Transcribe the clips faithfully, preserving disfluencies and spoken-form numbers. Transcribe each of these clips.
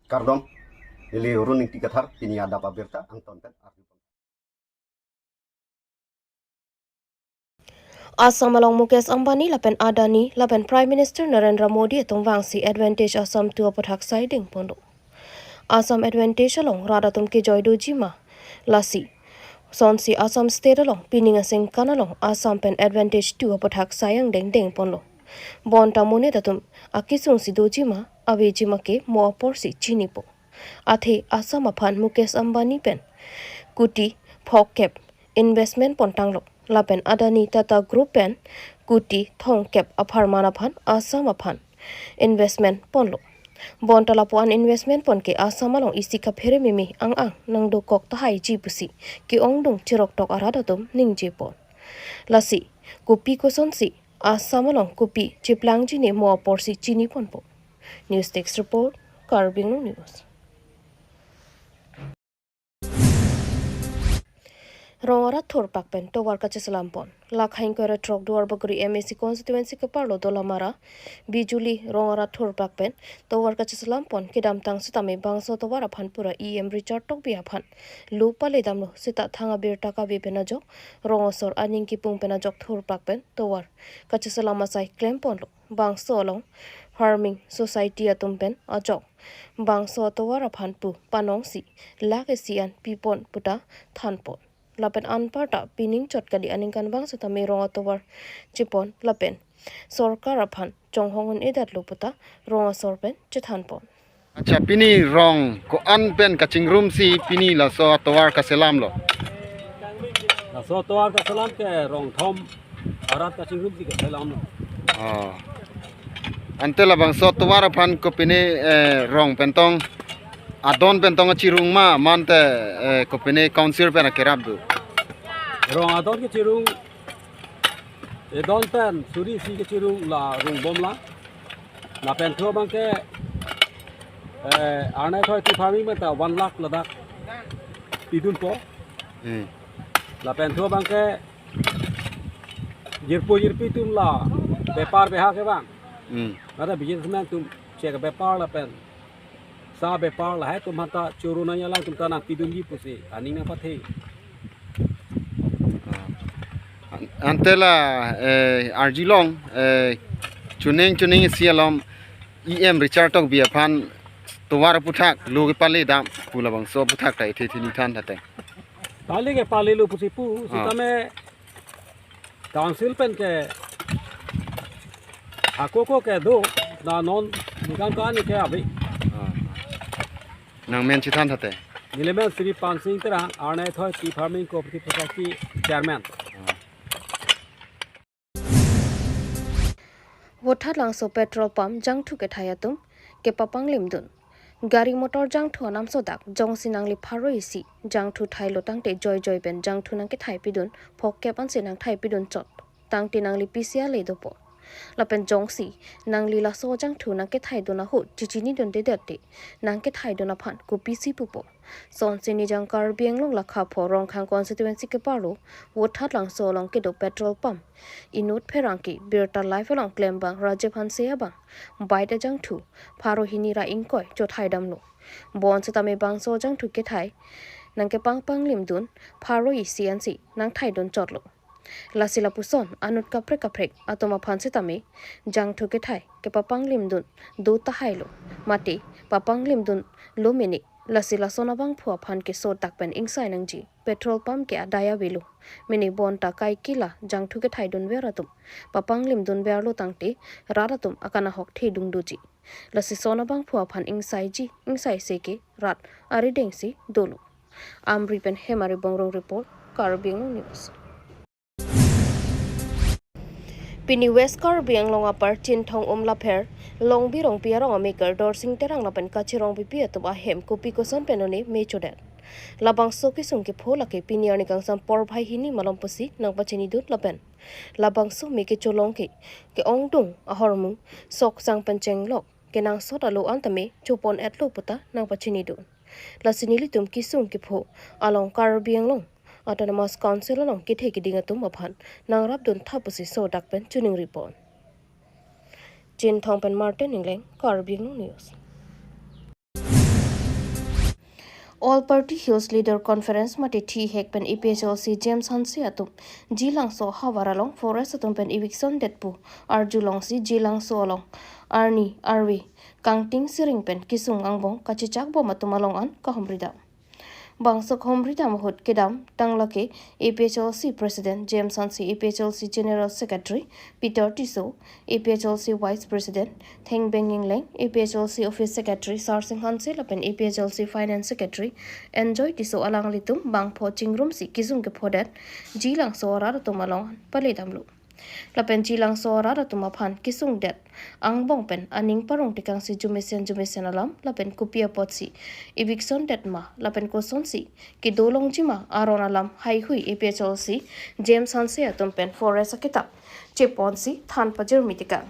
Kardom, neli Run Ingti Kathar, pini adap abirta angton pen arju. Assam along Mukesh Ambani lapen Adani lapen Prime Minister Narendra Modi atum vangsi Advantage Assam two aputhak sai dengponlo. Assam Advantage along rat atum kejoi dojima, lasi sonsi Assam State along pining asengkan along Assam pen Advantage two aputhak sai angdeng dengponlo. Bonta monit atum akesung si dojima, avejima ke mo aporsi chinipo. Athe Assam aphan Mukesh Ambani pen kuti phokep investment pontanglo, lapen Adani Tata Group pen kuti thomkep apharman aphan Assam aphan investment ponlo. Bonta lapu-an investment pon ke Assam along isi kaphere meme ang-ang nangdokok tahaiji pusi ke-ongdung chiroktok arat atum ningjepon. Lasi kopi kosonsi Assam along kopi chiplangji ne mo aporsi chiniponpo. News Desk Report, Karbi Anglong News. Rong arat thurpak pen tovar kacheselampon. Lakha ingkoi ra throk Duarbagori M A C constituency keparlo Dolamara Bijuli rong arat thurpak pen tovar kacheselampon kedamtang sitame bangso tovar aphan pura E M Richard Tokbi aphan lo paledamlo seta thang abirta kave pen ajok rong asor aning kipung pen ajok thurpak pen tovar kacheselam asai klemponlo. Bangso along farming society atum pen ajok bangso atovar aphan pu panongsi lakh isi an pipon puta thanpon. Lapen anparta pining chot kali aningkanvang sitame rong atovar chepon lapen sorkar aphan chonghong un-edetlo puta rong asor pen chethanpon. Acha, pini rong ko-an pen kachingrumsi pini laso atovar kaselamlo? Laso atovar kaselam ke rong thom arat kachingrumsi kaselamlo. Oh. Ante labangso atovar aphan kopine, eh, rong pentong, adon pentong kachirung ma, mante, eh, kopine council pen akerap do? Rong adon kachirung, edon pen suri isi kachirung la rungbomlang. Lapen thu abangke, eh, arnai thoi ti farming menta one lakh ladak pidunpo. Hmm. Lapen thu abangke jirpo jirpi atum la bepar beha kevang. Hmm. Mate businessman atum chek bepar lapen sa bepar lahai atum aphanta choro nangyalang atum ta nangpidunji pusi aning nangpathe. An-, ante la, eh, arjulong, eh, chuning chuning isi alom E M Richard Tokbi aphan tovar aputhak lo kepaledam pu labangso aputhak ta ithe thini than thate. Pale kepalelo pusi pu, ah, sitame council pen ke ako ko kedo, na non ningkan ko-an ke ave. Ah. Nangmen chethan thate. Nelimen Shri Pansing Terang, arnai thoi ti farming cooperative society chairman. Ah. Vothatlangso petrol pump jangthu kethai atum kepapanglimdun. Gari motor jangthu anam sodak jongsi nangli pharo isi jangthu thailo tangte joijoi pen jangthu nangkethaipidun, phokep ansi nangthaipidun chot tangte nangli P C R le dopo. Lapen jongsi nangli laso jangthu nangkethaidun ahut chechinidundedet te nangkethaidun aphan kopisi pupo. Sonsi Nijang Karbi Anglong lakha pho Rongkhang constituency keparlo Vothatlangso along kedo petrol pump inut pherangke birta live along klembang Rajiv Hanse abang bike ajangthu pharo hini ra ingkoi chothaidamlo. Bonsitame bangso jangthu kethai nangkepapanglimdun pharo isi ansi nangthaidun chotlo. Lasi lapuson anut kaprek kaprek atum aphan sitame jangthu kethai kepapanglimdun do tahailo. Mate papanglimdunlo mene, lasi lason abangphu aphan ke sodak pen ingsai nangji. Petrol pump ke adai avelo. Mene bonta kaike la jangthu kethaidunver atum papanglimdunverlo tangte rat atum akanahok thedung doji. Lasi son abangphu aphan ingsaiji, ingsaise ke rat aridengsi dolo. Amri pen Hemari Bongrung report, Karbi Anglong News. Pini West Karbi Anglong apar Chinthong Umlapher, Longbi Rongpi arong amekar Dorsing Terang lapen kachirongpipi atum ahem kopi koson pen one me chodet. Labangso kesung kepho lake pini arni kangsam porphai hini malom pusi nangpachinidun lapen labangso me kecholong ke ke-ongdung ahormu sok sang pen chenglok kenangsot alo antame chopon-etlo puta nangpachinidun. Lasi nelitum kesung kepho along Karbi Anglong Autonomous Council along kethe keding atum aphan nangrapdun tha pusi sodak pen chiningripon. Chinthong pen Martin Ingleng, Karbi Anglong News. All Party Hills Leader Conference mate thihek pen A P H L C James Hanse atum Jilangso ahavar along forest atum pen eviction det pu arjulongsi Jilangso along arni arve kangting siring pen kesung angbong kachechak bom atum along an kahumri dam. Bangso kahumri dam ahut kedamtang lake A P H L C President James Hanse, A P H L C General Secretary Peter Tisso, A P H L C Vice President Thengbeng Engleng, A P H L C Office Secretary Sarsing Hanse lapen A P H L C Finance Secretary Enjoy Tisso alanglitum bangpho chingrumsi kesung kephodet Jilangso arat atum along pale damlo. Lapen Jilangso arat atum aphan kesung det angbong pen aning parong tekangsi jumesen jumesen alam lapen kopi apotsi eviction det ma lapen kosonsi kedo longji ma aron alam haihui A P H L C James Hanse atum pen forest akitap cheponsi than pajirmi tekang.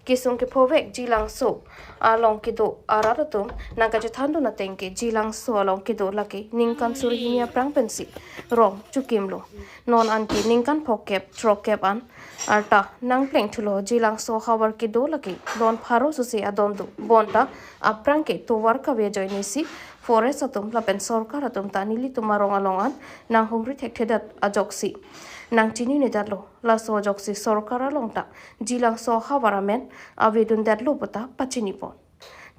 Kesung kephovek Jilangso along kedo arat atum nangkachethandun ateng ke Jilangso along kedo lake ningkan suri hini aphrang pensi rong chukimlo. Non anke ningkan phokep throkkep an arta nangplengthulo. Jilangso ahavar kedo lake don pharo suse adon do. Bonta aphrang ke tovar kave ajoinesi forest atum lapen sorkar atum ta nelitum arong along an nanghumri thekthedet ajoksi nangchininedetlo. Laso ajoksi sorkar along ta Jilangso ahavar amen avedundetlo puta pachinipon.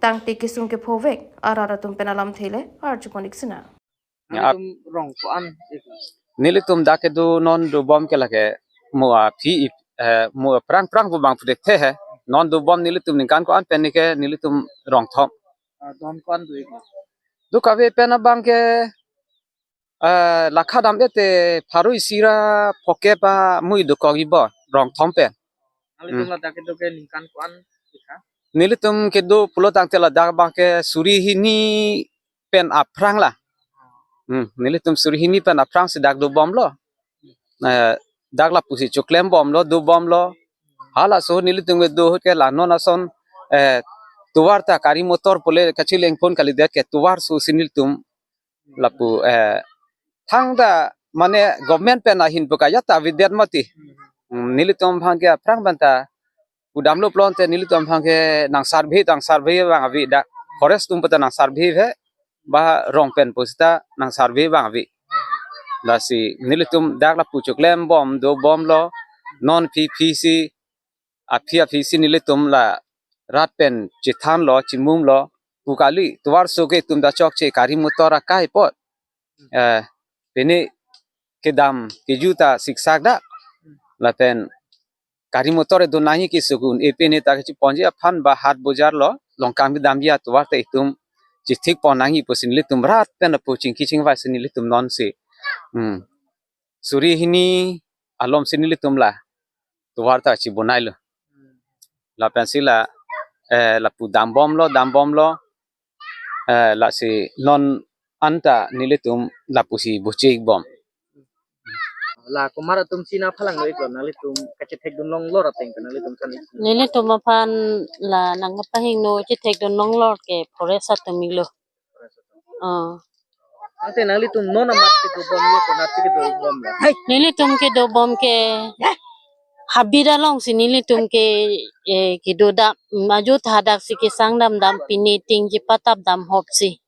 Tangte kesung kephovek arat atum pen alamthe le arjupon ik sina. Ya, ap- Nelitum rong ko-an ik? Nelitum dak kedo non dobom ke lake mo aphi ip-, eh, mo aphrang phrang pu bang pu dekthe he. Non dobom nelitum ningkan ko-an pen neke nelitum rong thom. Ah, don ko-an do ik? Do kave pen abang ke, eh, lakha dam-et te pharo isi ra phokep amui dokok ibo rong thom pen. Nelitum Hmm. ladak kedo ke ningkan ko-an ik ha? Nelitum kedo pulo tangte ladak abang ke suri hini pen aphrang la. Hmm, nelitum suri hini pen aphrang si dak dobomlo. Eh, dak lapusi choklem bomlo, dobomlo. Halaso nelitum kedo ahut ke la non ason, eh, tovar ta gari motor pule kachilengpon kalidet ke tovar susi nelitum lapu, eh, thangta mane government pen ahin pu kajat ta avedet mati. Hmm, nelitum aphan ke aphrang pen ta pudamlo pulote nelitum aphan ke nang survey, nang survey abang ave dak. Forest atum puta nang survey he, ba rong pen pusita nang survey abang ave. Lasi nelitum dak lapu choklem bom dobomlo, non aphi aphi si, aphi aphi si nelitum la rat pen chethanlo, chimumlo, pu kali, tovar so ke itum ta chokche gari motor akai apot. Eh, pini kedam keju ta siksak da. Lapen gari motor do nangji kesung un-e pini ta kechiponji aphan ba hat bojar lo, longkang kedamji atovar ta itum chithikpon nangji pusi nelitum rat pen lapu chingki chingvai si nelitum non si. Hmm. Suri hini alom si nelitum la tovar ta chibonailo. Lapen si la, eh, lapu dambomlo, dambomlo. Eh, lasi non anta nelitum lapusi bochik bom. La komat atum si nangphalangno iklo, nanglitum kachethekdun longlor ateng pen nanglitum san ik? Nelitum aphan la nangpahingno chethekdun longlor ke forest atum iklo. Oh. Ante nanglitum non amat kedobom ye konat si kedobomlo? Nelitum kedobom ke habit alongsi nelitum ke, eh, kedodam, mm, ajut hadak si kesang damdam pine ting chepatap dam hop si.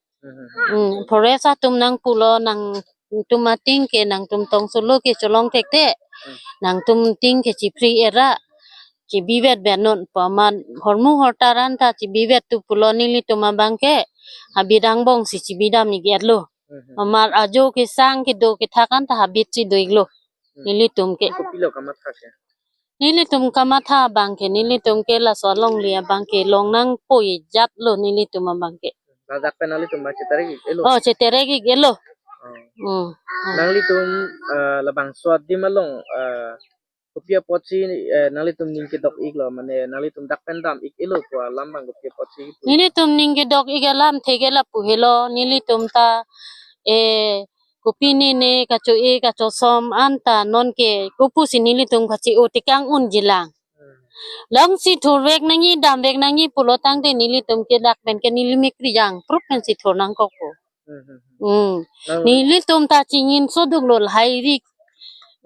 Hmm, forest atum nangpulo nangtum ating ke nangtum tong solo ke cholong thekte. Hmm. Nangtum ting ke chipri era. Chibivet benon paman hormu hortaran ta chibivet tu pulo nelitum abang ke. Habit angbong si chibidam ik etlo. Hmm. Amar ajo kesang kedo kethak anta habit si do iklo. Hmm. Nelitum ke. Kopilo kamatha ke? Nelitum kamatha abang ke, nelitum ke laso alongle abang ke long nangpo ejat lo nelitum abang ke. Ladak pen nanglitum ba cheterek ik elo? Oh, cheterek ik elo. Oh. Hmm. Nanglitum, eh, labangso adim along, eh, kopi apotsi, eh, nanglitum ning kedok iklo, mane nanglitum dak pen dam ik elo pu alam abang kopi apotsi pu? Nelitum ning kedok ik alamthe ke lapu helo, nelitum ta, eh, kopine ne kacho-e kachosom anta non ke kopusi nelitum kachi-o tekang unjilang. Hmm. Longsi thurvek nangji, damvek nangji pulo tangte nelitum ke dak pen ke neli mekri jangprup pensi thur nangkokpo. Hmm, hmm, hmm. Hmm. Nang- Nelitum ta chingjinso duklo lahai rik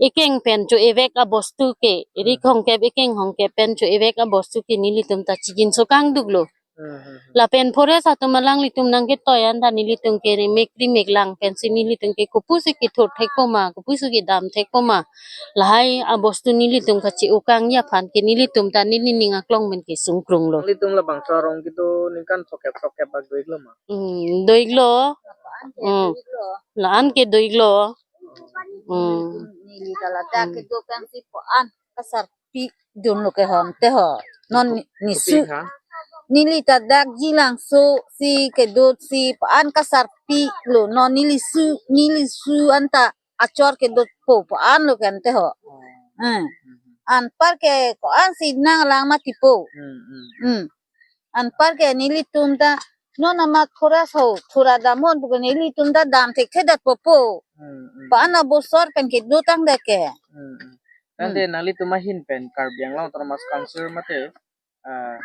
ekeng pen cho-evek abostu ke, rik Hmm. hongkep ekeng hongkep pen cho-evek abostu ke nelitum ta chingjinso kangduklo. Lapen forest atum alanglitum nangketoi anta nelitum ke remek remek lang pensi nelitum ke kopusi kethur thekpo ma, kopusi kedam thekpo ma. Lahai abostu nelitum kachi-o kangji aphan ke nelitum ta neli ning aklong pen kesung krunglo. Nelitum labangso arong kedo ningkan sokep sokep bak do-iklo ma? Hmm, do-iklo. Hmm. La-an ke do-iklo. Hmm. Neli ta ladak kedo pensi po-an kasarpi dunlo ke ho ante ho. Non ni, ni su. Kopi ha? Neli ta dak jilang so si kedo si po-an kasarpilo. Non neli su, neli su anta achor kedo po po-an lo ke ante ho. Oh. Hmm. Mhm. Anpar ke ko-an si nanglang mati po. Hmm, hmm. Hmm. Anpar ke nelitum ta non amat forest ho thura dam hon pu ke nelitum ta dam thekthedet po po. Hmm, hmm. Po-an abosor pen kedo tangdet ke. Hmm, hmm. Tangte Hmm. nanglitum ahin pen Karbi Anglong Autonomous Council mate, ah,